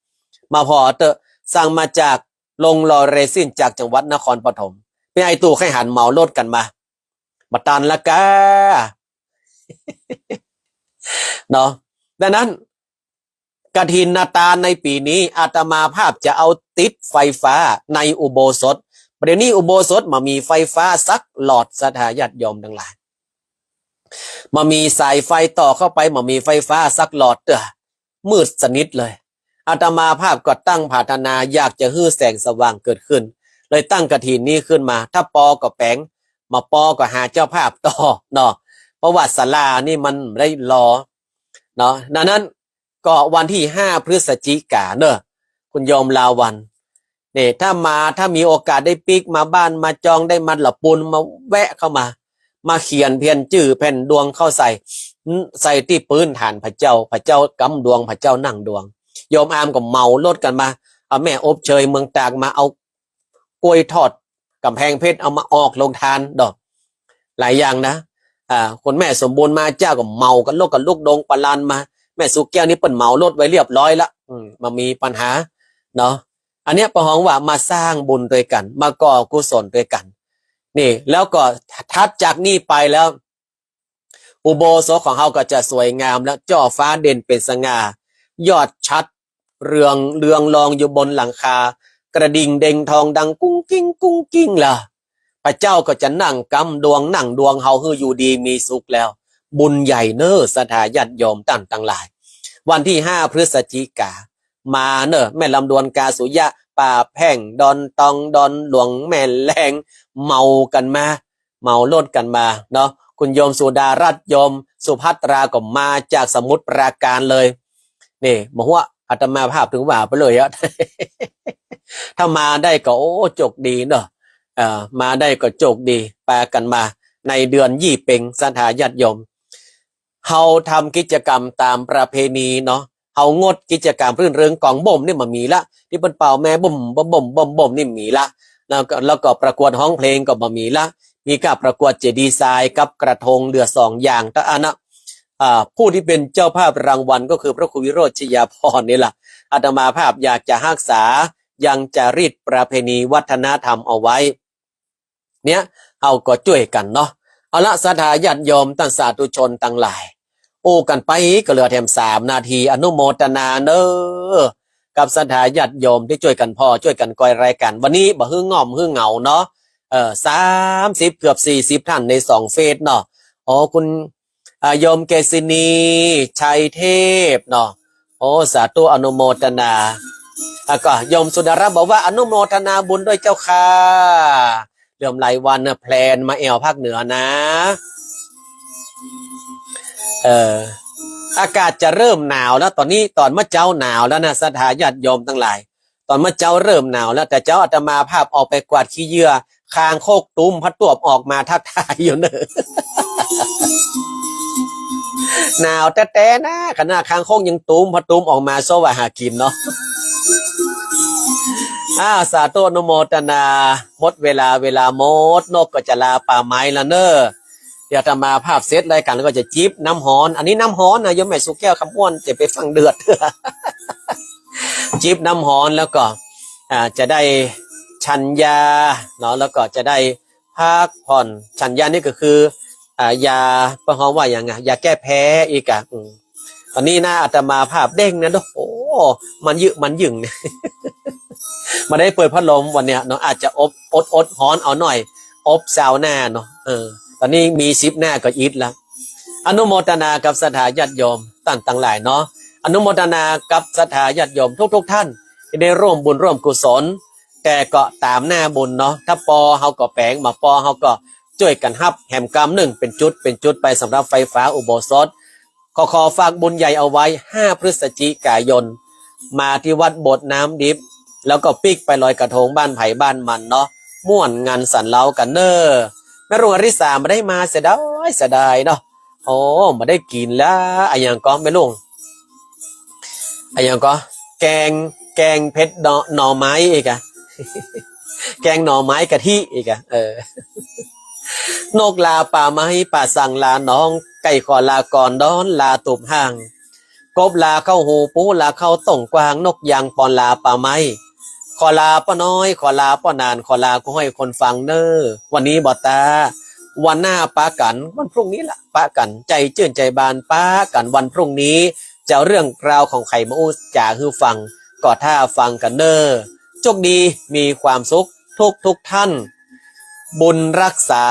มาผ่อเต๊อะ สั่งมาจากโรงหล่อเรซินจากจังหวัดนครปฐม เป๋นไอ้ตู้ใค่หันเหมารถกั๋นมา บ่ตันละก้า เนาะ ดังนั้น กฐินทานในปี๋นี้ อาตมาภาพจะเอาติดไฟฟ้าในอุโบสถ บ่าเดี่ยวนี้อุโบสถบ่มีไฟฟ้าสักหลอด ศรัทธาญาติโยมตังหลาย บ่มีสายไฟต่อเข้าไป บ่มีไฟฟ้าสักหลอดเตื้อ มืดสนิทเลย อาตมาภาพก็ตั้งผาถนาอยากจะหื้อแสงสว่างเกิดขึ้น เลยตั้งกฐินนี้ขึ้นมา ถ้าปอก็แป๋ง บ่ปอก็หาเจ้าภาพต่อเนาะ เพราะว่าศาลานี่มันได้รอเนาะ ดังนั้นก็วันตี้ห้าพฤศจิกาเน่อ คุณโยมลาวัณ เนี่ย ถ้ามา ถ้ามีโอกาสได้ปิ๊กมาบ้าน มาจองได้มัดละปูน มาแวะเข้ามา มาเขียนแผ่นจื้อแผ่นดวงเข้าใส่ ใส่ตี้ปื๊นฐานผะเจ้า ผะเจ้าก๋ำดวง ผะเจ้านั่งดวง โยมอามก็เหมารถกั๋นมา เอาแม่อบเชยเมืองตากมา เอากล้วยทอดก๋ำแพงเพชร เอามาออกโรงทานดอก หลายอย่างนะ อ่า คุณแม่สมบูรณ์มาเจ้าก็เหมากั๋น รถกั๋นลุกดงปะลานมา แม่สุแก้วนี่เปิ้นเหมารถไว้เรียบร้อยละ อืม บ่มีปัญหาเนาะ อันเนี้ยปะฮ้องว่ามาสร้างบุญตวยกั๋น มาก่อกุศลตวยกั๋น นี่ แล้วก็ถัดจากนี่ไปแล้ว อุโบสถของเฮาก็จะสวยงามแล้ว จ้อฟ้าเด่นเป๋นสง่า ยอดฉัตรเรือง เรืองรองอยู่บนหลังคา กระดิ่งเด่งทองดังกุ้งกิ้งกุ้งกิ้งแล้ว ผะเจ้าก็จะนั่งก๋ำดวง นั่งดวงเฮาหื้ออยู่ดีมีสุขแล้ว บุญใหญ่เน่อ ศรัทธาญาติโยมต้านตังหลาย วันตี้ห้าพฤศจิกา มาเน่อ แม่ลำดวน กาสุยะ ป่าแพ่ง ดอนตอง ดอนหลวง แม่แลง เหมากั๋นมา เหมารถกั๋นมาเนาะ คุณโยมสุดารัตน์ โยมสุภัตราก็มาจากสมุทรปราการเลย นี่ บ่ฮู้ อาตมาภาพถึงว่าไปเลยอะ ถ้ามาได้ก็ โอ้ โจคดีเนาะ เอ่อ มาได้ก็โจคดี ปากั๋นมาในเดือนยี่เป็ง ศรัทธาญาติโยม เฮาทำกิจกรรมต๋ามประเพณีเนาะ เฮางดกิจกรรมรื่นเริง ก๋องบ่มนี่บ่มีละ ตี้เปิ้นเป่าแม่บ่มบ่มบ่มบ่มบ่มนี่บ่มีละ แล้วก็ แล้วก็ประกวดฮ้องเพลงก็บ่มีละ มีก้าประกวดเจดีย์ทรายกับกระทง เหลือสองอย่างเต้าอั้นนะ อ่า ผู้ตี้เป๋นเจ้าภาพรางวัลก็คือพระครูวิโรจน์ ชยาภรณ์ นี่แหละ อาตมาภาพอยากจะฮักษายังจารีตประเพณีวัฒนธรรมเอาไว้ เนี่ย เฮาก็จ้วยกั๋นเนาะ เอาละ ศรัทธาญาติโยมต้านสาธุชนตังหลาย อู้กั๋นไปก็เหลือแถมสามนาที อนุโมทนาเน้อ กับศรัทธาญาติโยมตี้จ้วยกั๋นผ่อจ้วยกั๋นกอยรายก๋าน วันนี้บ่หื้อง่อมหื้อเหงาเนาะ เออ สามสิบ เกือบสี่สิบท่านในสองเฟสเนาะ อ๋อ คุณ อ่า โยมเกษินี ชัยเทพเนาะ โอ้ สาธุ อนุโมทนา แล้วก็โยมสุดารัตน์บอกว่า อนุโมทนาบุญด้วยเจ้าค่ะ เหลือหลายวันนะ แพลนมาแอ่วภาคเหนือนะ เออ อากาศจะเริ่มหนาวแล้ว ต๋อนนี้ต๋อนเมื่อเจ๊าหนาวแล้วนะ ศรัทธาญาติโยมตังหลาย ต๋อนเมื่อเจ๊าเริ่มหนาวแล้ว แต่เจ๊าอาตมาภาพออกไปกวาดขี้เหยื่อ คางคกตูมผะตวบออกมาทักทายอยู่เน้อ หนาวแต๊ๆ นะ ขนาดคางคกยังตูมผะตูมออกมาเซาะหากิ๋นเนาะ อ่า สาธุ อนุโมทนา หมดเวลา เวลาหมด นกก็จะลาป่าไม้แล้วเน้อ เดี๋ยวอาตมาภาพเสร็จรายก๋านแล้วก็จะจิบน้ำฮ้อน อันนี้น้ำฮ้อนนะ โยมแม่สุแก้ว คำอ้วน จะไปฟั่งเดือด จิบน้ำฮ้อนแล้วก็ อ่า จะได้ฉันยาเนาะ แล้วก็จะได้พักผ่อน ฉันยานี่ก็คือ อ่า ยา เปิ้นฮ้องว่าหยังอะ ยาแก้แพ้อีกอะ อืม ต๋อนนี้นะ อาตมาภาพเด้งนะเนาะ โอ้ มันยึกมันยึง บ่ได้เปิดพัดลมวันเนี้ยเนาะ อาจจะอบ อด อดฮ้อนเอาหน่อย อบซาวน่าเนาะ เออ ต๋อนนี้มีสิบหน้าก็อิดละ อนุโมทนากับศรัทธาญาติโยมต้านตังหลายเนาะ อนุโมทนากับศรัทธาญาติโยมทุกๆ ท่าน ตี้ได้ร่วมบุญร่วมกุศล แต่ก็ต๋ามหน้าบุญเนาะ ถ้าปอเฮาก็แป๋ง บ่ปอเฮาก็จ้วยกั๋นฮับแหมกำนึ่ง เป๋นจุดเป๋นจุดไป สำหรับไฟฟ้าอุโบสถ ก็ขอฝากบุญใหญ่เอาไว้ ห้าพฤศจิกายน มาตี้วัดโบสถ์น้ำดิบ แล้วก็ปิ๊กไปลอยกระทงบ้านใผบ้านมันเนาะ ม่วนงันสันเล้ากั๋นเน้อ แม่รุ่งอริสาบ่ได้มา เสียดาย เสียดายเนาะ โอ้ บ่ได้กิ๋นแล้ว อะหยังก่อแม่รุ่ง อะหยังก่อ แกง แกงเผ็ดหน่อ หน่อไม้อีกอะ แกงหน่อไม้กะทิอีกอะ เออ นกลาป่าไม้ ปะสังลาหนอง ไก่ขอลาก่อน ดอนลาตูบห้าง กบลาเข้าฮู ปูลาเข้าต้งกว้าง นกยางปอนลาป่าไม้ ขอลาป้อน้อย ขอลาป้อนาน ขอลากู้ห้อยคนฟังเน้อ วันนี้บ่ตา วันหน้าปะกั๋น วันพรุ่งนี้ละปะกั๋น ใจ๋จื้นใจ๋บาน ปะกั๋นวันพรุ่งนี้ จะเอาเรื่องราวของใผมาอู้จ๋าหื้อฟัง ก็ถ้าฟังกั๋นเน้อ โชคดี มีความสุขทุกๆ ท่าน บุญรักษา